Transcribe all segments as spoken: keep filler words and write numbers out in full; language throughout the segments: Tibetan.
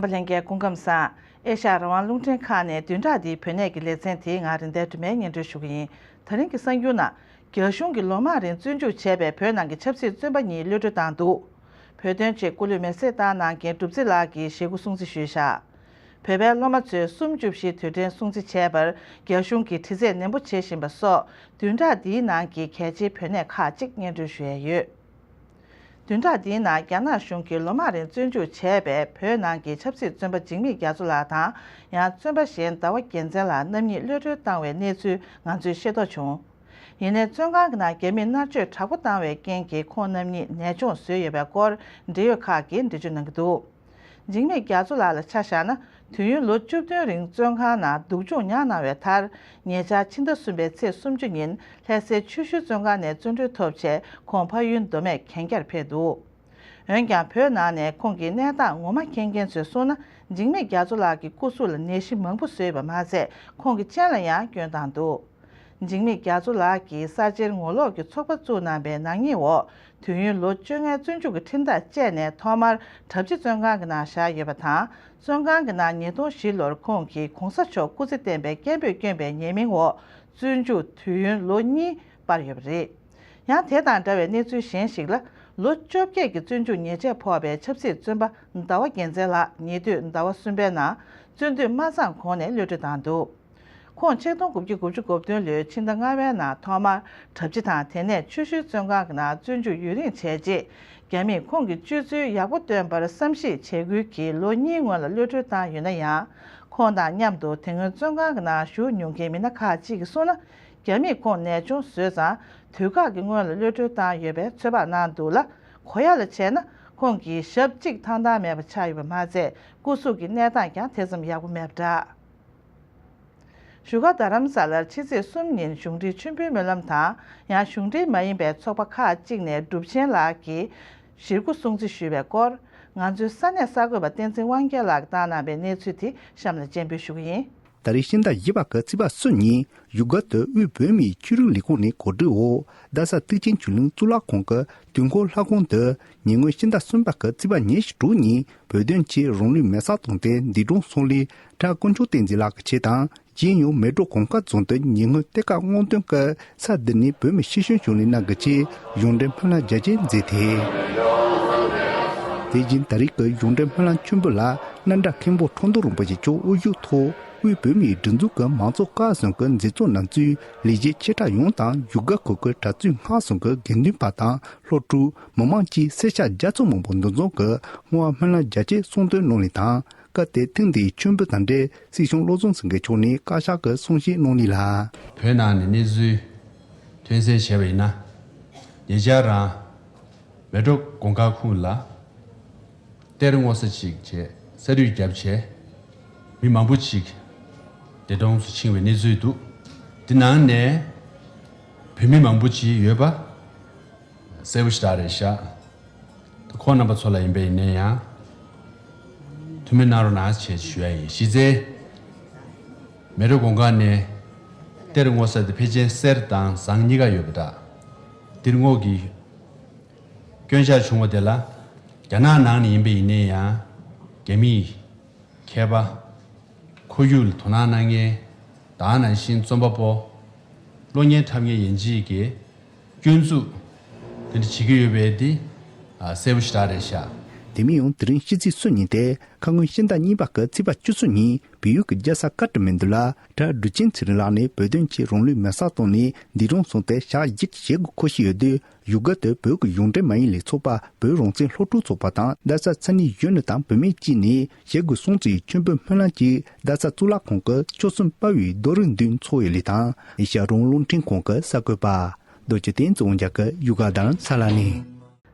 པ་ལྷན་རྒྱས་སྐུ་ཁམས་བཟང་། ཨེ་ཤ་ཡ་རང་དབང་རླུང་འཕྲིན་ཁང་ནས་བདུན་ཕྲག་འདིའི་བོད་གནས་ཀྱི་ལེ་ཚན་དེ་ང་རིན་ལྡན་སྒྲོལ་མས་སྙན་སྒྲོན་ཞུ་གི་ཡིན། ད་རིང་གི་གསར་འགྱུར་ནང་། རྒྱ་གཞུང་གིས་ལོ་མང་རིང་བཙོན་འཇུག་བྱས་པའི་བོད་ནང་གི་ཆབ་སྲིད་བཙོན་པ་གཉིས་གློད་གྲོལ་བཏང་འདུག་བོད་དོན་ཆེད་སྐུ་ལུས་མེར་སྲེག་བཏང་གནང་མཁན་གྲུབ་རྩེ་ལགས་ཀྱིས་ཞེ་དགུ་སྲུང་བརྩི་ཞུས་བཞག་བོད་པའི་སློབ་མ་ཚོས་གསུམ་བཅུ་བཞི་དུས་དྲན་སྲུང་བརྩི་བྱས་པར་རྒྱ་གཞུང་གིས་དྲི་རྩད་ནན་པོ་བྱེད་བཞིན་པ་སོགས་བདུན་ཕྲག་འདིའི་ནང་གི་གལ་ཆེའི་བོད་གནས་ཁག་ཅིག་སྙན་སྒྲོན་ཞུ་ཡས་ཡོད། བདུན་ཕྲག་འདིའི་ནང་རྒྱ་ནག་གཞུང་གིས་ལོ་མང་རིང་བཙོན་འཇུག་བྱས་པའི་བོད་ནང་གི་ཆབ་སྲིད་བཙོན་པ་འཇིགས་མེད་རྒྱ་མཚོ་ལགས་དང་། ཡང་བཙོན་པ་གཞན་ཟླ་བ་རྒྱལ་མཚན་ལགས་རྣམ་གཉིས་གློད་གྲོལ་བཏང་བའི་གནས་ཚུལ་ང་ཚོས་ཤེས་རྟོགས་བྱུང་། ཡིན་ནའི་བཙོན་ཁང་གི་ནང་རྒྱ་མིས་མནར་གཅོད་དྲག་པོ་བཏང་བའི་རྐྱེན་གྱིས་ཁོང་རྣམ་གཉིས་ནད་གཅོང་བཟོས་ཡོད་པའི་སྐོར་འབྲེལ་ཡོད་ཁག་གིས་འགྲེལ་བརྗོད་གནང་གི་འདུག་འཇིགས་མེད་རྒྱ་མཚོ་ལགས་ལ་ཆ་བཞག་ན། དུས་ཡུན་ལོ་བཅུ་བདུན་རིང་བཙོན་ཁང་ནང་སྡུག་སྦྱོང་མྱངས་གནང་བའི་མཐར། ཉེ་ཆར་ཕྱི་ཟླ་གསུམ་པའི་ཚེས་སུམ་ཅུ་ཉིན་ལྷ་སའི་ཆུ་ཤུལ་བཙོན་ཁང་ནས་བཙོན་གྲོལ་ཐོབ་རྗེས་ཁོང་ཕ་ཡུལ་མདོ་སྨད་གན་རྒྱར་ཕེབས་འདུག་འོན་ཀྱང་བོད་ནང་ནས་ཁོང་གི་གནས་སྟངས་ངོ་མ་མཁྱེན་མཁན་ཚོས་གསུངས་ན། འཇིགས་མེད་རྒྱ་མཚོ་ལགས་ཀྱི་སྐུ་གཟུགས་ལ་ནད་གཞི་མང་པོ་བཟོས་པ་མ་ཟད། ཁོང་གི་སྤྱན་ལ་ཡང་སྐྱོན་བཏང་འདུག་འཇིགས་མེད་རྒྱ་མཚོ་ལགས་ཀྱིས་གསར་བརྗེར་ངོ་ལོག་གི་ཚོགས་པ་བཙུགས་གནང་པའི་ནག་ཉེས་འོག་དུས་ཡུན་ལོ་བཅོ་ལྔའི་བཙོན་འཇུག་གི་ཁྲིམས་ཐག་བཅད་ནས་ཐོག་མར་གྲྭ་སྤྱི་བཙོན་ཁང་གི་ནང་བཞག་ཡོད་པ་དང་། བཙོན་ཁང་གི་ནང་ཉིས་སྟོང་བཞི་ལོར་ཁོང་གིས་གོང་ས་མཆོག་སྐུ་ཚེ་བརྟན་པའི་སྐད་འབོད་བསྐྱོན་པའི་ཉེས་མིང་འོག་བཙོན་འཇུག་དུས་ཡུན་ལོ་གཉིས་སྤར་ཡོད་པ་རེད། ཡང་དེ་དང་འདྲ་བའི་གནས་ཚུལ་གཞན་ཞིག་ལ། ལོ་བཅོ་བརྒྱད་ཀྱི་བཙོན་འཇུག་ཉེས་ཆད་ཕོག་པའི་ཆབ་སྲིད་བཙོན་པ་ཟླ་བ་རྒྱལ་མཚན་ལགས་ཉེ་དུས་ཟླ་བ་གསུམ་པའི་ནང་བཙོན་འདུས་མ་ཚང་གོང་ནས་གློད་གྲོལ་བཏང་འདུག་ཁོང་ཆིག་སྟོང་དགུ་བརྒྱ་དགུ་བཅུ་གོ་བདུན་ལོའི་ཕྱི་ཟླ་ལྔ་པའི་ནང་ཐོག་མར་གྲྭ་སྤྱི་དང་དེ་ནས་ཆུ་ཤུལ་བཙོན་ཁང་གི་ནང་བཙོན་འཇུག་ཡུན་རིང་བྱས་རྗེས། རྒྱ་མིས་ཁོང་གི་སྤྱོད་ཚུལ་ཡག་པོ་སྟོན་པར་བསམ་ཤེས་བྱེད་ཁུལ་གྱིས་ལོ་གཉིས་སྔོན་ལ་གློད་གྲོལ་བཏང་ཡོད་ན་ཡང་། ཁོང་དང་མཉམ་དུ་དེ་སྔོན་བཙོན་ཁང་གི་ནང་བཞུགས་མྱོང་མཁན་མི་སྣ་ཁག་ཅིག་གིས་གསུངས་ན། རྒྱ་མིས་ཁོང་ནད་གཅོང་བཟོས་ཙང་དུས་བཀག་གི་སྔོན་ལ་གློད་གྲོལ་བཏང་ཡོད་པའི་ཚོད་དཔག་གནང་འདུག་ལ། གོ་ཡ་ལ་བྱས་ན། ཁོང་གིས་ཞབས་གཅིག་ཐང་ཐང་མེད་པ་ཆགས་ཡོད་པ་མ་ཟད། སྐུ་གཟུགས་ཀྱི་གནས་སྟངས་ཀྱང་དེ་ཙམ་ཡག་པོ་མེད་པ་འདྲ། བཞུགས་སྒར་རྡ་རམ་ས་ལར་ཕྱི་ཚེས་གསུམ་ཉིན་གཞུང་འབྲེལ་མཆོད་འབུལ་སྨོན་ལམ་དང་། ཡང་གཞུང་འབྲེལ་མ་ཡིན་པའི་ཚོགས་པ་ཁག་ཅིག་ནས་སྒྲུབ་ཆེན་ལགས་ཀྱིས་ཞེ་དགུ་སྲུང་བརྩི་ཞུས་པའི་སྐོར། ང་ཚོའི་ས་གནས་གསར་འགོད་པ་བསྟན་འཛིན་དབང་རྒྱལ་ལགས་ཀྱིས་བཏང་གནང་བའི་གནས་ཚུལ་དེ་གཤམ་ལ་སྤྱན་འབུལ་ཞུ་གི་ཡིན། ད་རེས་ཕྱི་ཟླ་བཞི་པ་གི་ཚེས་པ་གསུམ་ཉིན་བཞུགས་སྒར་དུ་དབུས་བོད་མིའི་ཆོས་རིག་ལས་ཁུངས་ནས་གོ་སྒྲིག་འོག་རྡ་ས་སྟག་ཆེན་ཆོས་གླིང་གཙུག་ལག་ཁང་གི་དུས་འཁོར་ལྷ་ཁང་དུ། ཉེ་སྔོན་ཕྱི་ཟླ་གསུམ་པ་གི་ཚེས་པ་ཉེར་དྲུག་ཉིན་བོད་དོན་ཆེད་རང་ལུས་མེ་སྲེག་བཏང་སྟེ་འདས་གྲོངས་སོང་ལས། གྲྭ་དཀོན་མཆོག་བསྟན་འཛིན་ལགས་ཀྱི་ཆེད་དང་། གཞན་ཡང་མལ་གྲོ་གུང་དཀར་རྫོང་དུ་ཉེ་སྔོན་གཏེར་ཁ་སྔོག་འདོན་སྐབས་ས་འདི་ནས་བོད་མི་ཤི་གསོན་བྱུང་ལས་རྣམས་ཀྱི་ཆེད་གཞུང་འབྲེལ་སྨོན་ལམ་རྒྱ་ཆེན་མཛད་དེ། དེ་བཞིན་ད་རེས་ཀྱི་གཞུང་འབྲེལ་སྨོན་ལམ་མཆོད་འབུལ་ལ་སྣ་འདྲ་མཁན་པོ་ཁྲོ་ཐུང་རིན་པོ་ཆེ་མཆོག་དབུ་བཞུགས་ཐོག་དབུས་བོད་མིའི་སྒྲིག་འཛུགས་ཀྱི་མང་ཚོགས་སྐལ་བཟང་གྱི་མཛད་གཙོ་རྣམ་གཙོས་ལས་བྱེད་ཆེ་ཕྲ་ཡོངས་དང་བཞུགས་སྒར་ཁུལ་གྱི་གྲྭ་བཙུན་ལྔ་གསུམ་གྱི་དགེ་འདུན་པ་དང་སློབ་ཕྲུག་མི་མང་བཅས་སེར་སྐྱ་བརྒྱ་ཚོ་མང་པོ་འདུ་འཛོམས་ཀྱིས་བསྔོ་བ་སྨོན་ལམ་རྒྱ་ཆེ་གསུང་འདོན་གནང་ལེ་དང་། སྐབས་དེར་ཐེངས་འདིའི་མཆོད་འབུལ་དང་འབྲེལ་སྲིད་སྐྱོང་བློ་བཟང་སེང་གེ་མཆོག་ནས་བཀའ་ཤག་གི་གསུང་བཤད་གནང་ལེ་ལ། བོད་ནང་ནས་གནས་ཚུལ་ཐོན་གསལ་བྱས་པ་ཡིན་ན། ཉེ་ཆར་རང་མལ་གྲོ་གུང་དཀར་ཁུལ་ལ་གཏེར་སྔོག་ས་ཅིག་བྱས་ས་རུད་བརྒྱབ་བྱས་མི་མང་པོ་ཅིག་འདས་གྲོངས་སུ་ཕྱིན་པའི་གནས་ཚུལ་འདུག་འདི་ནང་ནས་བོད་མི་མང་པོ་ཅིག་ཡོད་པ་གསལ་པོ་ཞེ་དྲག་རེད་ཤག་ད་ཁོང་རྣམ་པ་ཚོ་ལ་ཡིན་པ་ཡིན་ན་ཡང་ཐུགས་སྨོན་གནང་རོགས་གནང་ཞེས་ཞུ་ཡ་ཡིན། གཞི་རྩའི་མལ་གྲོ་གུང་དཀར་ནས་གཏེར་སྔོག་ས་དེ་ཕལ་ཆེར་གསེར་དང་ཟངས་གཉིས་ཀ་ཡོད་པ་འདྲ། འདིར་སྔོག་གི་སྐྱོན་ཆག་བྱུང་བ་དེ་ལ་རྒྱ་ནག་ནང་ནས་ཡིན་པ་ཡིན་ན་ཡང་རྒྱ་མིས་མཁས་པ། ཁོར་ཡུག་ལ་དོ་སྣང་གནང་མཁན། ད་ག་ནང་བཞིན་རྩོམ་པ་པོ། གློག་བརྙན་འཁྲབ་མཁན་ཡན་ཆད་ཀྱིས་སྐྱོན་འཛུགས་དེ་འདྲ་བྱེད་ཀྱི་ཡོད་པས་དེ་གསལ་པོ་ཞེ་དྲག་རེད་ཤག་དེ་མིན་ཡང་དེ་རིང་ཕྱི་ཚེས་གསུམ་ཉིན་ཏེ་ཁ་སྔོན་ཕྱི་ཟླ་གཉིས་པ་གི་ཚེས་པ་བཅུ་གསུམ་ཉིན་བལ་ཡུལ་གྱི་རྒྱལ་ས་ཀ་ཏ་མན་ཌུ་ལ་གྲྭ་སྒྲུབ་ཆེན་ཚེ་རིང་ལགས་ནས་བོད་དོན་ཆེད་རང་ལུས་མེ་སྲེག་བཏང་ནས་འདས་གྲོངས་སོང་སྟེ་ཞག་བཞི་བཅུ་ཞེ་དགུ་འཁོར་བཞིན་ཡོད་དུས། བཞུགས་སྒར་དུ་བོད་ཀྱི་གཞུང་འབྲེལ་མ་ཡིན་ལས་ཚོགས་པ་བོད་རང་བཙན་སློབ་ཕྲུག་ཚོགས་པ་དང་རྡ་ས་ས་གནས་གཞོན་ནུ་དང་བུད་མེད་བཅས་ནས་ཞེ་དགུ་སྲུང་བརྩིའི་མཆོད་འབུལ་སྨོན་ལམ་གྱིས་རྡ་ས་གཙུག་ལག་ཁང་གི་ཆོལ་གསུམ་དཔའ་བོའི་རྡོ་རིང་མདུན་འཚོགས་ཡོད་ལེ་དང་། ཨེ་ཤ་ཡ་རང་དབང་རླུང་འཕྲིན་ཁང་གི་གསར་འགོད་པ་རྡོ་རྗེ་བསྟན་འཛིན་དབང་རྒྱལ་གྱིས་བཞུགས་སྒར་རྡ་རམ་ས་ལ་ནས།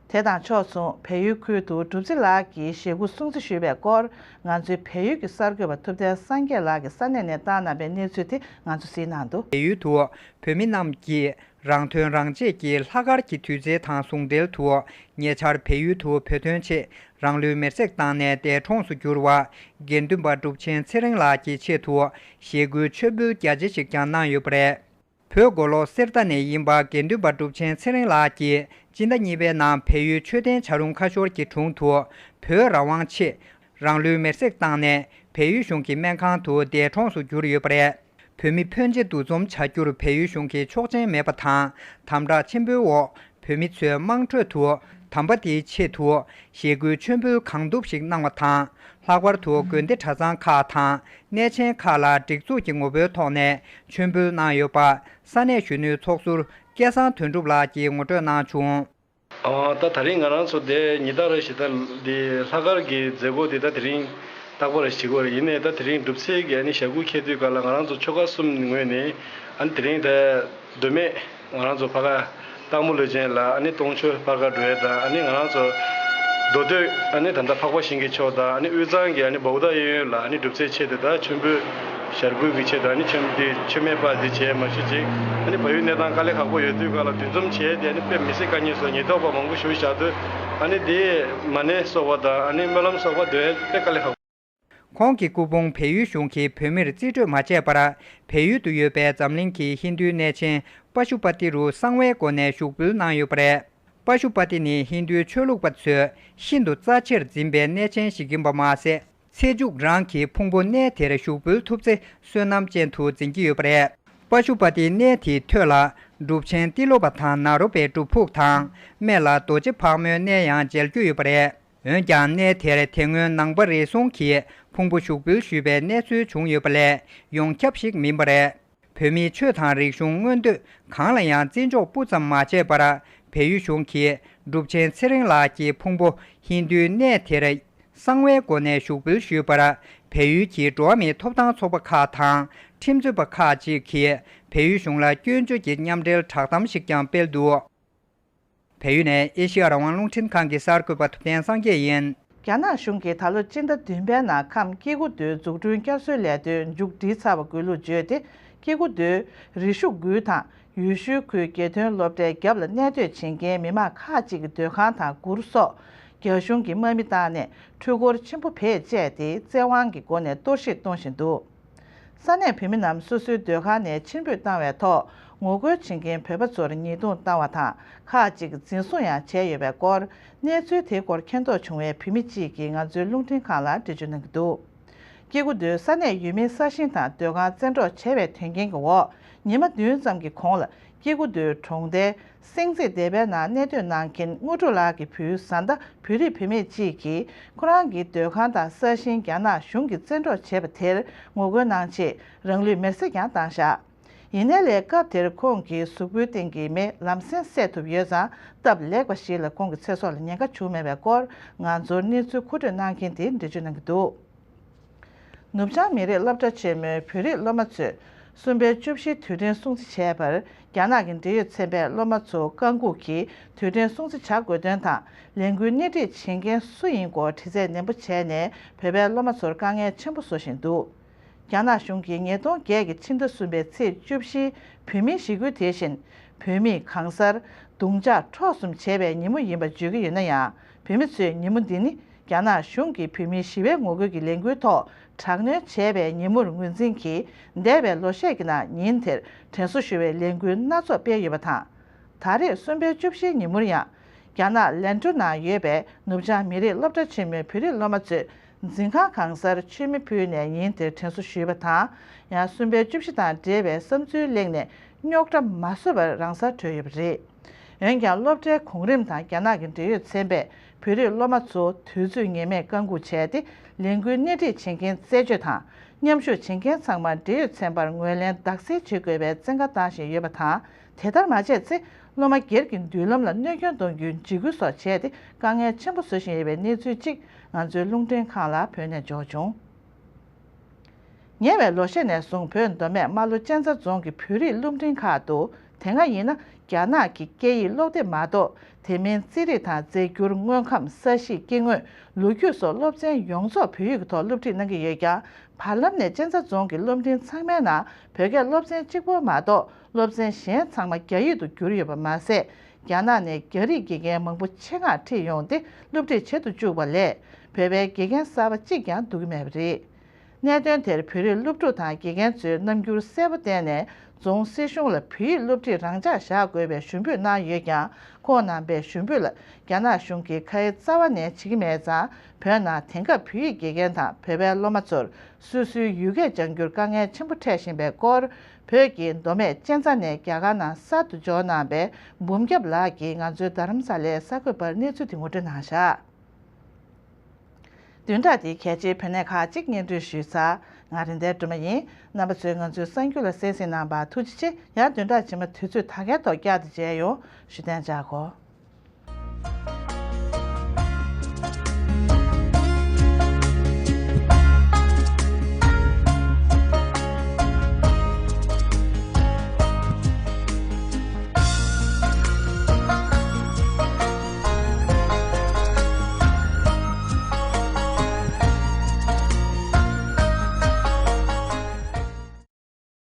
དེ་དང་ཕྱོགས་མཚུངས་བལ་ཡུལ་ཁུལ་དུ་གྲུབ་རྩེ་ལགས་ཀྱིས་ཞེ་དགུ་སྲུང་བརྩི་ཞུས་པའི་སྐོར་ང་ཚོའི་བལ་ཡུལ་གྱི་གསར་འགོད་པ་ཐུབ་བསྟན་སངས་རྒྱས་ལགས་ཀྱིས་ས་གནས་ནས་བཏང་གནང་པའི་གནས་ཚུལ་དེ་ང་ཚོ་གཟིགས་གནང་འདུག་བལ་ཡུལ་དུ་བོད་མི་རྣམས་ཀྱིས། རང་དོན་རང་གཅེས་ཀྱི་ལྷག་དཀར་གྱི་དུས་ཚེས་དང་ཟུང་འབྲེལ་དུ། ཉེ་ཆར་བལ་ཡུལ་དུ་བོད་དོན་ཆེད་རང་ལུས་མེར་སྲེག་བཏང་ནས་འདས་གྲོངས་སུ་གྱུར་བ། དགེ་འདུན་པ་གྲུབ་ཆེན་ཚེ་རིང་ལགས་ཀྱི་ཆེད་དུ་ཞེ་དགུའི་མཆོད་འབུལ་རྒྱ་ཆེ་ཞིག་ཀྱང་གནང་ཡོད་པ་རེད། བོད་མགོ་ལོག་གསེར་རྟ་ནས་ཡིན་པ་དགེ་འདུན་པ་གྲུབ་ཆེན་ཚེ་རིང་ལགས་ཀྱིས་སྤྱི་ཟླ་གཉིས་པའི་ནང་བལ་ཡུལ་མཆོད་རྟེན་བྱ་རུང་ཁ་ཤོར་གྱི་དྲུང་དུ་བོད་རང་དབང་ཆེད། རང་ལུས་མེར་སྲེག་བཏང་ནས་བལ་ཡུལ་གཞུང་གི་སྨན་ཁང་དུ་འདས་གྲོངས་སུ་གྱུར་ཡོད་པ་རེད། བོད་མི་ཕོན་ཆེ་འདུ་འཛོམས་བྱ་རྒྱུར་བལ་ཡུལ་གཞུང་གིས་ཆོག་མཆན་མེད་པ་དང་དམ་དྲག་ཆེན་པོའི་འོག་བོད་མི་ཚོས་དམངས་ཁྲོད་དུ་དམ་པ་དེའི་ཆེད་དུ་ཞེ་དགུའི་མཆོད་འབུལ་གང་ཐུབ་ཞིག་གནང་བ་དང་། ལྷག་པར་དུ་དགོན་སྡེ་གྲྭ་ཚང་ཁག་དང་གནས་ཆེན་ཁག་ལ་སྒྲིག་འཛུགས་ཀྱི་ངོ་བོའི་ཐོག་ནས་མཆོད་འབུལ་གནང་ཡོད་པ་ས་གནས་གཞོན་ནུའི་ཚོགས་ཟུར་སྐལ་བཟང་དོན་གྲུབ་ལགས་ཀྱིས་ངོ་སྤྲོད་གནང་བྱུང་། ཨ། ད་དེ་རིང་ང་རང་ཚོ་འདི་ཉི་ཟླ་རེ་བཞིན་ད་འདི་ལྷག་དཀར་གྱི་མཛད་སྒོ་འདི་ད་དེ་རིང་རྟག་པར་བྱེད་དགོས་རེད། ཡིན་ནའི་ད་དེ་རིང་སྒྲུབ་སའི་གི་ཨ་ནི་ཞག་དགུ་འཁེལ་དུས་སྐབས་ལ་ང་རང་ཚོ་ཆོལ་ཁ་གསུམ་ངོས་ནས་ཨ་ནི་དེ་རིང་ད་མདོ་སྨད་ང་རང་ཚོ་ཕ་ག་སྟག་མོ་ལུས་སྦྱིན་ལ་ཨ་ནི་སྟོང་མཆོད་ཕ་ག་འགྲོ་ཡས་དང་། ཨ་ནི་ང་རང་ཚོ་མདོ་སྟོད་ཨ་ནི་ད་ལྟ་འཕགས་པ་ཤིང་གི་ཕྱོགས་དང་། ཨ་ནི་དབུས་གཙང་གི་ཨ་ནི་བྷའུ་ཏ་གཡས་གཡོན་ལ་ཨ་ནི་སྒྲུབ་སའི་ཆེད་དུ་ད་མཆོད་འབུལ་ཞལ་བཀོད་ཀྱི་ཆེད་དུ་ཨ་ནི་མཆོད་འདི་མཆོད་མེ་སྤར་འདི་བྱས་མ་ཤི་ཅིག་ཨ་ནི་བལ་ཡུལ་གནས་སྟངས་དཀའ་ལས་ཁག་པོ་ཡོད་དུས་སྐབས་ལ་འདུ་འཛོམས་བྱས་ཏེ་ཨ་ནི་དཔེ་མི་སྲིད་དཀའ་ངལ་སོགས་ཉེན་རྟོག་པ་མང་པོ་ཞིག་བཞག་དུས་ཨ་ནི་འདི་མ་ཎི་གསོལ་བ་དང་ཨ་ནི་སྨོན་ལམ་གསོལ་བ་འདོན་དཔེ་དཀའ་ལས་ཁག་ཁོང་གི་སྐུ་ཕུང་བལ་ཡུལ་གཞུང་གིས་བོད་མིར་རྩིས་སྤྲོད་མ་བྱས་པར་བལ་ཡུལ་དུ་ཡོད་པའི་འཛམ་གླིང་གི་ཧིན་རྡུའི་གནས་ཆེན་པ་ཤུ་པ་ཏི་རུ་གསང་བའི་སྒོ་ནས་ཞུགས་འབུལ་གནང་ཡོད་པ་རེད། པ་ཤུ་པ་ཏི་ནི་ཧིན་རྡུའི་ཆོས་ལུགས་པ་ཚོས་ཤིན་ཏུ་རྩ་ཆེར་འཛིན་པའི་གནས་ཆེན་ཞིག་ཡིན་པ་མ་ཟད། ཚེ་མཇུག་རང་གི་ཕུང་པོ་གནས་དེར་ཞུགས་འབུལ་ཐུབ་ཚེ་བསོད་ནམས་ཅན་དུ་འཛིན་གྱི་ཡོད་པ་རེད། པ་ཤུ་པ་ཏི་གནས་དེའི་ཐོད་ལ་གྲུབ་ཆེན་ཏི་ལོ་པ་དང་ནཱ་རོ་པའི་སྒྲུབ་ཕུག་དང་སྨད་ལ་རྡོ་རྗེ་ཕག་མོའི་གནས་ཡང་མཇལ་རྒྱུ་ཡོད་པ་རེད། འོན་ཀྱང་གནས་དེར་དེ་སྔོན་ནང་པ་རེ་ཟུང་གིས་ཕུང་པོ་ཞུགས་འབུལ་ཞུས་པའི་གནས་ཚུལ་བྱུང་ཡོད་པ་ལས་ཡོངས་ཁྱབ་ཞིག་མིན་པ་རེད། བོད་མིའི་ཆོས་དང་རིག་གཞུང་མངོན་འདོད་གང་ལ་ཡང་བརྩི་འཇོག་སྤུ་ཙམ་མ་བྱས་པར་བལ་ཡུལ་གཞུང་གིས་གྲུབ་ཆེན་ཚེ་རིང་ལགས་ཀྱི་ཕུང་པོ་ཧིན་རྡུའི་གནས་དེར་གསང་བའི་སྒོ་ནས་ཞུགས་འབུལ་ཞུས་པར་བལ་ཡུལ་གྱི་འགྲོ་བ་མིའི་ཐོབ་ཐང་ཚོགས་པ་ཁག་དང་ཁྲིམས་རྩོད་པ་ཁག་ཅིག་གིས་བལ་ཡུལ་གཞུང་ལ་སྐྱོན་བརྗོད་ཀྱི་མཉམ་འབྲེལ་བསྒྲགས་གཏམ་ཞིག་ཀྱང་སྤེལ་འདུག་བལ་ཡུལ་ནས་ཨེ་ཤེ་ཡ་རང་དབང་རླུང་འཕྲིན་ཁང་གི་གསར་འགོད་པ་ཐུབ་བསྟན་སངས་རྒྱས་ཡིན། རྒྱ་ནག་གཞུང་གིས་ད་ལོ་སྤྱི་ཟླ་བདུན་པའི་ནང་ཁམས་སྐྱེ་རྒུ་མདོའི་འཛུགས་སྐྲུན་བསྐྱར་གསོའི་ལས་དོན་མཇུག་སྒྲིལ་ཚར་བ་དགོས་ལུགས་བརྗོད་དེ། སྐྱེ་རྒུ་མདོའི་རི་ཤུ་དགུ་དང་ཡུལ་ཤུལ་ཁུལ་དགེ་ཐོན་སློབ་གྲྭའི་རྒྱབ་ལ་གནས་སྡོད་བྱེད་མཁན་མི་མང་ཁག་ཅིག་གི་སྡོད་ཁང་དང་གུར་སོགས་རྒྱ་གཞུང་གིས་དམག་མི་བཏང་ནས་འཕྲུལ་འཁོར་ཆེན་པོ་བེད་སྤྱད་དེ་བཙན་དབང་གི་སྒོ་ནས་གཏོར་བཤིག་གཏོང་བཞིན་འདུག་ས་གནས་བོད་མི་རྣམས་སོ་སོའི་སྡོད་ཁང་ནས་ཕྱིར་འབུད་བཏང་བའི་ཐོག་ངོ་རྒོལ་བྱེད་མཁན་བོད་པ་ཚོར་ཉེས་རྡུང་བཏང་བ་དང་། ཁག་ཅིག་འཛིན་བཟུང་ཡང་བྱས་ཡོད་པའི་སྐོར། གནས་ཚུལ་དེའི་སྐོར་མཁྱེན་རྟོགས་བྱུང་བའི་བོད་མི་གཅིག་གིས་ང་ཚོའི་རླུང་འཕྲིན་ཁང་ལ་འགྲེལ་བརྗོད་གནང་གི་འདུག་སྐྱེ་རྒུ་མདོའི་ས་གནས་ཡུལ་མིའི་ས་ཞིང་དང་སྡོད་ཁང་བཙན་འཕྲོག་བྱས་པའི་དོན་རྐྱེན་གྱི་འོག་ཉི་མ་བདུན་ཙམ་གྱི་གོང་ལ་སྐྱེ་རྒུ་མདོའི་གྲོང་རྡལ་སེང་རྩེ་སྡེ་པའི་ནང་གནས་སྡོད་གནང་མཁན་དངོས་གྲུབ་ལགས་ཀྱི་བུའི་བཟའ་ཟླ་བོད་རིགས་བུད་མེད་ཅིག་གིས་ཁོ་རང་གི་སྡོད་ཁང་དང་ས་ཞིང་རྒྱ་ནག་གཞུང་གིས་བཙན་འཕྲོག་བྱས་པ་དེར་ངོ་རྒོལ་གནང་ཆེད་རང་ལུས་མེར་སྲེག་ཀྱང་བཏང་བཞག་ཡིན་ནའི་ལས་སྐབས་དེར་ཁོང་གི་གཟུགས་པོའི་སྟེང་གི་མེ་ལམ་སེང་བསད་ཐུབ་ཡོད་ཙང་། སྟབས་ལེགས་པ་ཞིག་ལ་ཁོང་གི་ཚེ་སྲོག་ལ་ཉེན་ཁ་བྱུང་མེད་པའི་སྐོར་ང་ཚོར་གནས་ཚུལ་མཁོ་སྤྲོད་གནང་མཁན་དེས་འགྲེལ་བརྗོད་གནང་གི་འདུག་ནུབ་བྱང་མི་རིགས་སློབ་གྲྭ་ཆེན་མོའི་བོད་རིགས་སློབ་མ་ཚོས་གསུམ་པའི་བཅུ་བཞིའི་དུས་དྲན་སྲུང་བརྩི་བྱས་པར། རྒྱ་ནག་གི་འབྲེལ་ཡོད་ཚན་པས་སློབ་མ་ཚོ་བཀག་འགོག་གིས་དུས་དྲན་སྲུང་བརྩི་བྱ་དགོས་དོན་དང་། ལས་འགུལ་སྣེ་ཁྲིད་བྱེད་མཁན་སུ་ཡིན་སྐོར་དྲི་རྩད་ནན་པོ་བྱས་ནས། བོད་པའི་སློབ་མ་ཚོར་དཀའ་ངལ་ཆེན་པོ་བཟོ་བཞིན་འདུག་རྒྱ་ནག་གཞུང་གིས་ཉིས་སྟོང་བརྒྱད་ཀྱི་ཕྱི་ཟླ་གསུམ་པའི་ཚེས་བཅུ་བཞི་བོད་མིའི་ཞི་རྒོལ་དེ་བཞིན། བོད་མིས་གང་སར་རྡུང་འཇགས་འཕྲོག་གསུམ་བྱས་པའི་ཉིན་མོ་ཡིན་པ་བརྗོད་ཀྱི་ཡོད་ན་ཡང་། བོད་མི་ཚོས་ཉིན་མོ་འདི་ནི་རྒྱ་ནག་གཞུང་གིས་བོད་མིའི་ཞི་བའི་ངོ་རྒོལ་གྱི་ལས་འགུལ་ཐོག་དྲག་གནོན་བྱས་པའི་ཉིན་མོར་ངོས་འཛིན་གྱིས། འདས་པའི་ལོ་ཤས་ཀྱི་ནང་ཉིན་དེར་དྲན་གསོ་ཞུ་བའི་ལས་འགུལ་སྣ་ཚོགས་སྤེལ་ཡོད་པ་དང་། ད་རེས་གསུམ་པའི་བཅུ་བཞིའི་ཉིན་མོར་ཡང་། རྒྱ་ནག་ལན་ཀྲུའུ་ནང་ཡོད་པའི་ནུབ་བྱང་མི་རིགས་སློབ་གྲྭ་ཆེན་མོའི་བོད་རིགས་སློབ་མ་ཚོས་འཛིན་ཁང་གང་སར་མཆོད་མེ་ཕུལ་ནས་ཉིན་དེར་དྲན་གསོ་ཞུས་པ་དང་། ཡང་གསུམ་པའི་བཅུ་བཞི་དང་འབྲེལ་བའི་བསམ་ཚུལ་གླེང་ནས་རྙོག་དྲ་མ་བཟོ་བར་རང་སར་བྲོས་ཡོད་པ་རེད། འོན་ཀྱང་སློབ་གྲྭའི་གོང་རིམ་དང་རྒྱ་ནག་གི་འབྲེལ་ཡོད་ཚན་པས་བོད་རིགས་སློབ་མ་ཚོ་དུས་ཚོད་ངེས་མེད་བཀག་འགོག་བྱས་ཏེ། ལས་འགུལ་སྣེ་ཁྲིད་བྱེད་མཁན་རྩད་གཅོད་དང་། མཉམ་ཞུགས་བྱེད་མཁན་ཚང་མར་འབྲེལ་ཡོད་ཚན་པར་ངོས་ལེན་དག་སེལ་བྱེད་དགོས་པའི་བཙན་བཀའ་བཏང་བཞིན་ཡོད་པ་དང་། དེ་ལྟར་མ་བྱས་ཚེ། སློབ་མ་སྒེར་གྱི་མདུན་ལམ་ལ་གནོད་སྐྱོན་གཏོང་རྒྱུའི་འཇིགས་སྐུལ་སོགས་བྱས་ཏེ། དཀའ་ངལ་ཆེན་པོ་བཟོ་བཞིན་ཡོད་པའི་གནས་ཚུལ་གཅིག་ང་ཚོའི་རླུང་འཕྲིན་ཁང་ལ་བོད་ནས་འབྱོར་བྱུང་། ཉེ་བའི་ལོ་ཤས་ནས་བཟུང་བོད་མདོ་སྨད་རྨ་ལྷོ་གཅན་ཚ་རྫོང་གི་བོད་རིགས་སློབ་འབྲིང་ཁག་ཏུ། དེ་སྔ་ཡིན་ན་རྒྱ་ནག་གི་སྐད་ཡིག་སློབ་དེབ་མ་གཏོགས། དེ་མིན་རྩིས་རིག་དང་རྫས་འགྱུར་དངོས་ཁམས། ས་གཤིས་སྐྱེ་དངོས། ལོ་རྒྱུས་སོགས་སློབ་ཚན་ཡོངས་རྫོགས་བོད་ཡིག་གི་ཐོག་སློབ་ཁྲིད་གནང་གི་ཡོད་ཀྱང་། བར་ལམ་ནས་གཅན་ཚ་རྫོང་གི་སློབ་འབྲིང་ཚང་མའི་ནང་བོད་སྐད་སློབ་ཚན་གཅིག་པོ་མ་གཏོགས། སློབ་ཚན་གཞན་ཚང་མ་རྒྱ་ཡིག་ཏུ་བསྒྱུར་ཡོད་པ་མ་ཟད། རྒྱ་ནག་ནས་རྒྱ་རིགས་དགེ་རྒན་མང་པོ་ཆེད་མངགས་ཁྲིད་ཡོང་སྟེ། སློབ་ཁྲིད་བྱེད་དུ་བཅུག་པ་ལས། བོད་པའི་དགེ་རྒན་གསར་པ་གཅིག་ཀྱང་བསྡུ་གི་མེད་པ་རེད། གནད་དོན་དེར་བོད་རིགས་སློབ་ཕྲུག་དང་དགེ་རྒན་ཚོས་རྣམ་འགྱུར་གསལ་པོ་བསྟན་ནས། རྫོང་སྲིད་གཞུང་ལ་བོད་ཡིག་སློབ་ཁྲིད་རང་འཇགས་བཞག་དགོས་པའི་ཞུ་འབོད་གནང་ཡོད་ཀྱང་། ཁོང་རྣམ་པས་ཞུ་འབོད་ལ་རྒྱ་ནག་གཞུང་གིས་ཁ་ཡ་རྩ་བ་ནས་བྱེད་ཀྱི་མེད་ཙང་། བོད་ནང་དེང་སྐབས་བོད་ཡིག་དགེ་རྒན་དང་བོད་པའི་སློབ་མ་ཚོར་སོ་སོའི་ཡུལ་སྐད་སྦྱང་རྒྱུར་དཀའ་ངལ་ཆེན་པོ་འཕྲད་བཞིན་པའི་སྐོར། བོད་ཀྱི་མདོ་སྨད་གཅན་ཚ་ནས་རྒྱ་གར་ནང་གསར་དུ་འབྱོར་གནང་བའི་འབུམ་རྒྱལ་ལགས་ཀྱིས་ང་ཚོའི་རྡ་རམ་ས་ལའི་གསར་འགོད་པར་གནས་ཚུལ་དེ་ངོ་སྤྲོད་གནང་བཞག་བདུན་ཕྲག་འདིའི་གལ་ཆེའི་བོད་གནས་ཁག་ཅིག་སྙན་སྒྲོན་ཞུས་ཚར། ང་རེད་མདའ་སྒྲོལ་མ་ཡིན། རྣམ་པ་ཚོས་ང་ཚོའི་གསར་འགྱུར་ལ་གསན་གཟིགས་གནང་བར་ཐུགས་རྗེ་ཆེ། ཡང་བདུན་ཕྲག་རྗེས་མ་དུས་ཚོད་ད་གའི་ཐོག་བསྐྱར་དུ་མཇལ་ཡོང་། བཞུགས་གདན་འཇགས་སྒོ།